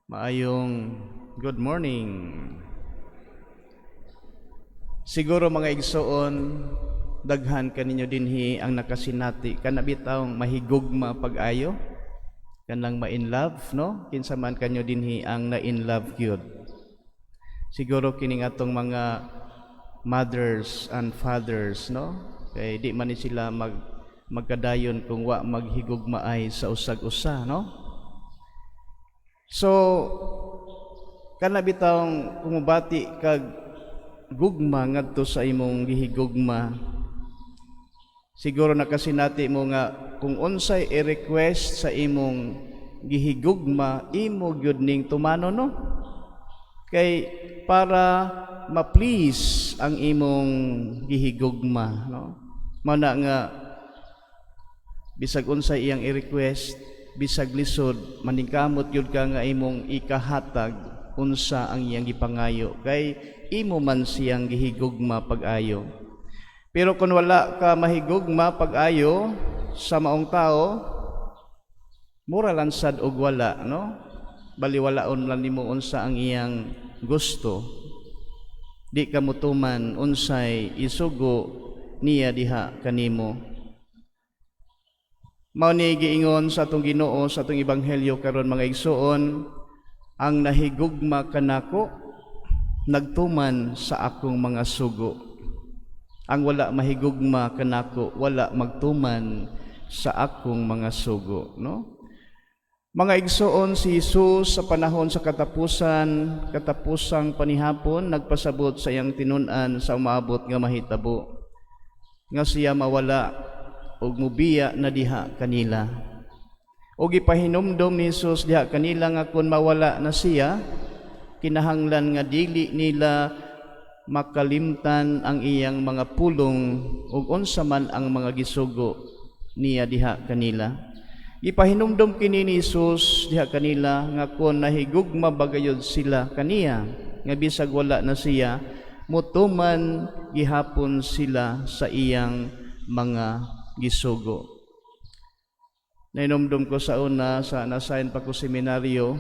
Maayong good morning. Siguro, mga igsoon, daghan kaninyo dinhi ang nakasinati kana bitawng mahigugma pag-ayo, kanang ma-in love, no? Kinsa man kanyo dinhi ang na-in love gyud? Siguro kining atong mga mothers and fathers, no? Kay di man ni sila magkadayon kung wa maghigugmaay sa usag-usa, no? So kana bitawng kumubati kag gugma ngadto sa imong gihigugma, siguro nakasinati mo nga kung unsay i-request sa imong gihigugma, imo gyud ning tumano, no? Kay para ma-please ang imong gihigugma, no? Mao na nga bisag unsay iyang i-request, bisag lisod, maningkamot gyud ka nga imong ikahatag unsa ang iyang gipangayo, kay imo man siyang gihigugma pag-ayo. Pero kung wala ka mahigugma pag-ayo sa maong tao, mura lang sad og wala, no? Baliwalaon lang nimo unsa ang iyang gusto, di ka mutuman unsay isugo niya diha kanimo. Mao ni giingon sa atong Ginoo sa atong ebanghelyo karon, mga igsoon, "Ang nahigugma kanako nagtuman sa akong mga sugo. Ang wala mahigugma kanako wala magtuman sa akong mga sugo," no? Mga igsoon, si Jesus sa panahon sa katapusan, katapusang panihapon, nagpasabot sa iyang tinun-an sa umaabot nga mahitabo nga siya mawala ug mubiya na diha kanila. Ug gipahinumdom ni Jesus diha kanila nga kung mawala na siya, kinahanglan nga dili nila makalimtan ang iyang mga pulong ug unsa man ang mga gisugo niya diha kanila. Gipahinumdom kini ni Jesus diha kanila nga kung nahigugma bagayod sila kaniya, nga bisag wala na siya, mutuman gihapon sila sa iyang mga gisugo. Nahinumdom ko sa una, sa nasayin pa ko seminaryo,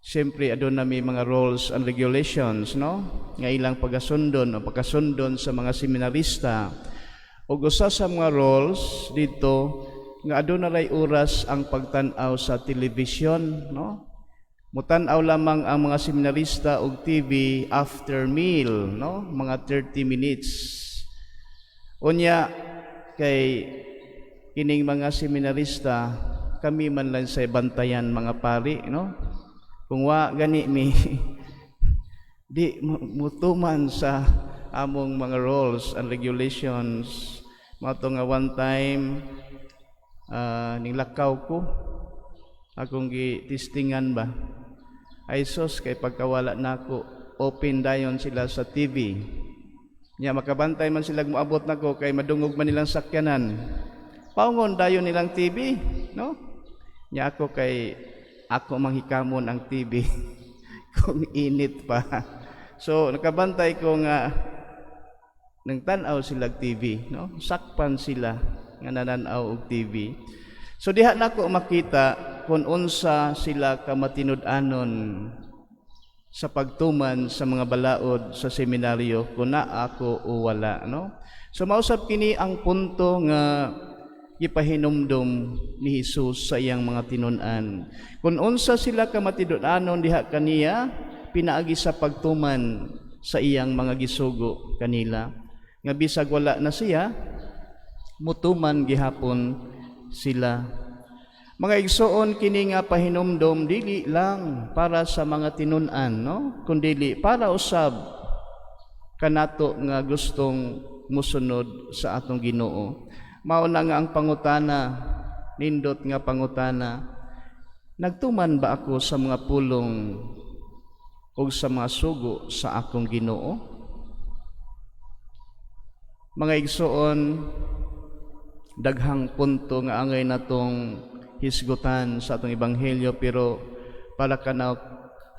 siyempre aduna may mga rules and regulations, no? Nga ilang pagasundon o pagkasundon sa mga seminarista. Ug usa sa mga rules dito nga aduna ray oras ang pagtan-aw sa television, no? Mutan-aw lamang ang mga seminarista og TV after meal, no? Mga 30 minutes. Unya kay kining mga seminarista, kami man lang sa bantayan mga pari, no? Kung wa gani mi di mutuman sa among mga rules and regulations. Mao to nga one time, ninglakaw ko, akong gi-testingan ba, ay sus, kay pagkawala nako, open dayon sila sa TV. Nya makabantay man sila moabot nako kay madungog man nilang sakyanan. Paungon dayon nilang TV, no? Nya ako, kay ako manghikamon ang TV kung init pa. So nakabantay ko nga nang tan-aw sila og TV, no? Sakpan sila nga nananaw og TV. So diha nako makita kung unsa sila ka matinud-anon sa pagtuman sa mga balaod sa seminaryo kung naa ako o wala, no? So mausab kini ang punto nga gipahinumdom ni Jesus sa iyang mga tinun-an. Kung unsa sila ka matinud-anon diha kaniya pinaagi sa pagtuman sa iyang mga gisugo kanila, nga bisag wala na siya, mutuman gihapon sila. Mga igsoon, kini nga pahinumdom dili lang para sa mga tinun-an, no? Kundili para usab kanato nga gustong musunod sa atong Ginoo. Mao na nga ang pangutana, nindot nga pangutana: nagtuman ba ako sa mga pulong ug sa mga sugo sa akong Ginoo? Mga igsoon, daghang punto nga angay natong hisgutan sa atong ebanghelyo, pero para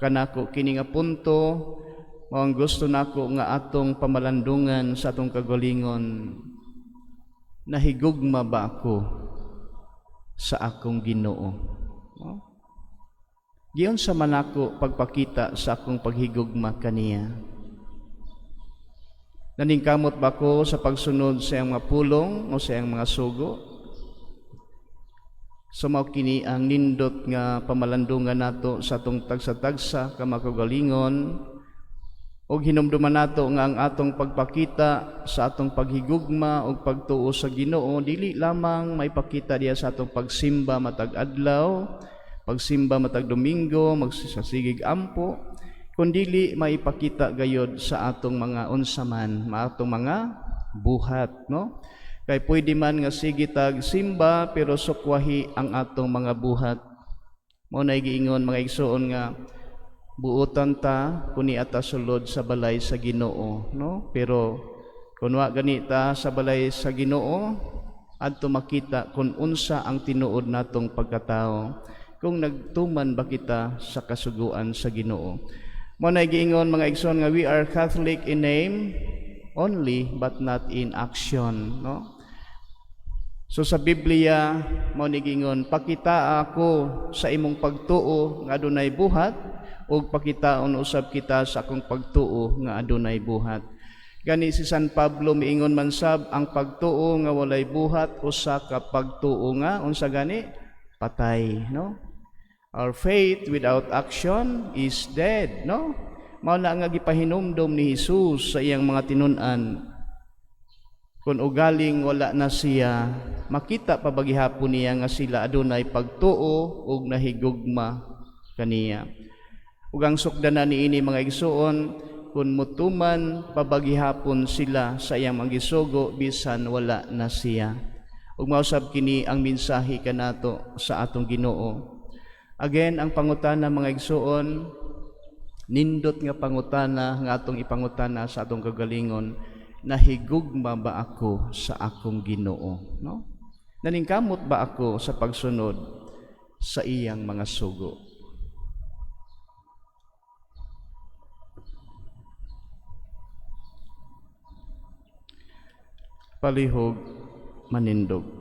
kanako, kini nga punto mao ang gusto nako nga atong pamalandungan sa atong kagalingon: nahigugma ba ako sa akong Ginoo, no? Giunsa man ako pagpakita sa akong paghigugma kaniya? Naningkamot ba ko sa pagsunod sa iyang mga pulong o sa iyang mga sugo? So mao kini ang nindot nga pamalandungan nato sa atong tagsa-tagsa ka mga kaugalingon, ug hinumduman nato nga ang atong pagpakita sa atong paghigugma ug pagtuo sa Ginoo dili lamang maipakita diya sa atong pagsimba matag adlaw, pagsimba matag Domingo, magsasigig ampo, kundili maipakita gayod sa atong mga unsa man, atong mga buhat, no? Kay pwede man nga sige tag simba pero sukwahi ang atong mga buhat. Mao na giingon, mga igsoon, nga buotan ta kuni ata sulod sa balay sa Ginoo, no? Pero kun wa gani ta sa balay sa Ginoo, adto makita kung unsa ang tinuod natong pagkatao, kung nagtuman ba kita sa kasuguan sa Ginoo. Mao na giingon, mga igsoon, nga we are Catholic in name only but not in action, no? So sa Biblia mao ni giingon, "Pakita ako sa imong pagtuo nga adunay buhat ug pakitaon usab kita sa akong pagtuo nga adunay buhat." Gani si San Pablo miingon man sab, ang pagtuo nga walay buhat usa ka pagtuo nga unsa gani? Patay, no? Our faith without action is dead, no? Mao na nga gipahinumdom ni Jesus sa iyang mga tinun-an, kung ugaling wala na siya, makita pa ba gihapon niya nga sila adunay pagtuo ug nahigugma kaniya? Ug ang sukdanan niini, mga igsuon, kung mutuman pa ba gihapon sila sa iyang mga gisugo bisan wala na siya. Ug mausab kini ang mensahe kanato sa atong Ginoo. Again, ang pangutana, mga igsuon, nindot nga pangutana nga atong ipangutana sa atong kagalingon: nahigugma ba ako sa akong Ginoo, no? Naningkamot ba ako sa pagsunod sa iyang mga sugo? Palihog manindog.